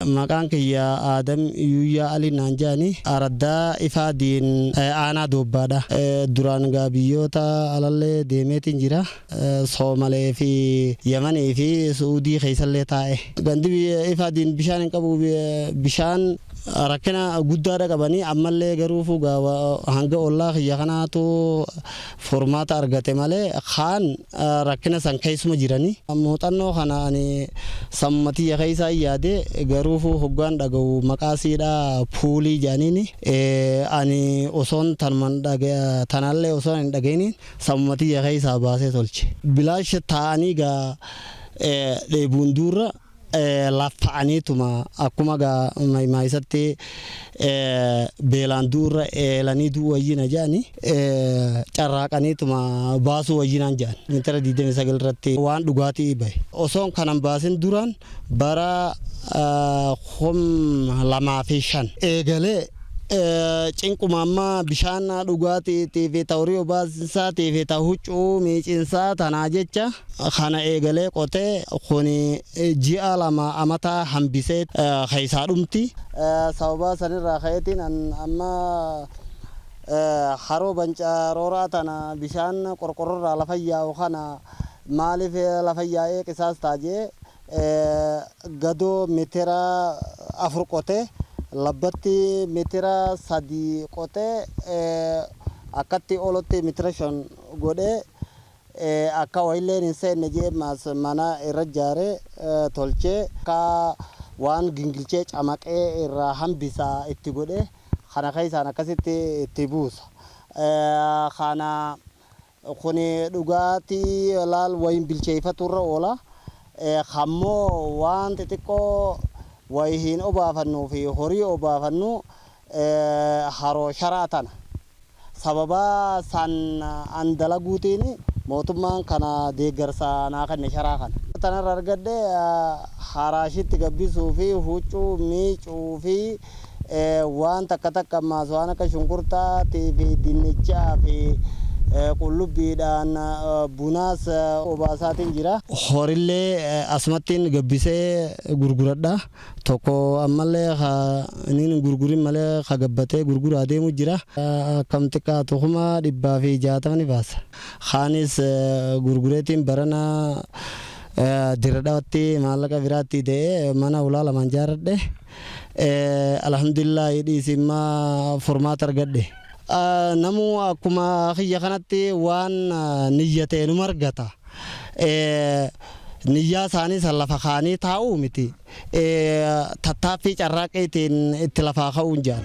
Maqaan kiyya Aadam Yuuyyaa Ali naan jedhani, araddaa Ifaadiin, aanaa Doobbaadha. Duraan gaa biyyoota alallee deemeetiin jira. Soomalee fi Yamanii fi Su'uudii keessallee taa'e. Gandi Ifaadiin bishaan hin qabu, bishaan rakkina guddaadha qabanii. Ammallee garuu fugaa hanga ollaa kiyya kanaatu furmaata argate malee kaan rakkina san keessuma jiranii. Muuxannoo kana ani sammatiyya keessaa yaade, garuufu hoggaan dhaga'u maqaa siidhaa puulii jedhaniini, ani osoon tanuman tanallee osoon hin dhaga'iniin sammatiyya keessaa baasee tolche. Bilaash taa'anii gaa dheebuun duurra laffa'aniituma akkuma gaa maayisatti beelaan duurra eelanii du'u wayyina jedhani, carraaqaniituma baasuu wayyinaan jedhan. Mitira 29 irratti waan dhugaatii bahe. Osoon kanan baasin duraan bara 2005 eegalee cinquma amma bishaan dhugaatiitii fi ta'urii obaansaatii fi ta'u huccuu miicinsaa tanaa jecha kana eegalee qotee, kun ji'a 2 amata hambisee keessaa dhumti. Sababa sanirraa ka'eetiin amma haroo bancaaroraa tana bishaan qorqorrorraa lafa yaa'u kana maaliif lafa yaa'ee qisaas taajee, gadoo mitira 4 qotee, labbatti mitira 3 qotee, akkatti olotti mitira 5 godhee, akka wayilleen hin seenne jee mana irra ijaaree tolchee, akka waan gingilchee camaqee irraa hambisaa itti godhee, kana keessaan akkasitti itti buusa. Kana kuni dhugaatii laal wayin bilcheeffaturra oola. Kammoo waan xixiqqoo wayiin obaafannuu fi horii obaafannu haroo sharaa tana. Sababa san an dalaguutiin mootummaan kana deeggarsa naa kenne sharaa kana. Tanarra argadhe haraashitti gabbisuu fi huccuu miicuu fi waan takka takka ammaas waan akka shunkurtaatii fi dinnichaa fi qullubbiidhaan bunaas obaasaatiin jira. Horillee asumattiin gabbisee gurguradha. Tokko ammallee inni gurgurin malee ka gabbatee gurguraa deemu jira. Akkam xiqqaatu 160,000 ni baasa. Kaanis gurgureetiin barana Diradhaatti maallaqa biraatti ta'ee mana ulaa lamaan jaaradhe. Alhamdulillah, dhiisimmaa furmaata argadhe. Namu akkuma kiyya kanatti waan niyyatee numa argata. Niyyaa isaanii san lafa kaanii taa'uu miti. Tattaaffii carraaqqiitiin itti lafaa ka'uun jaan.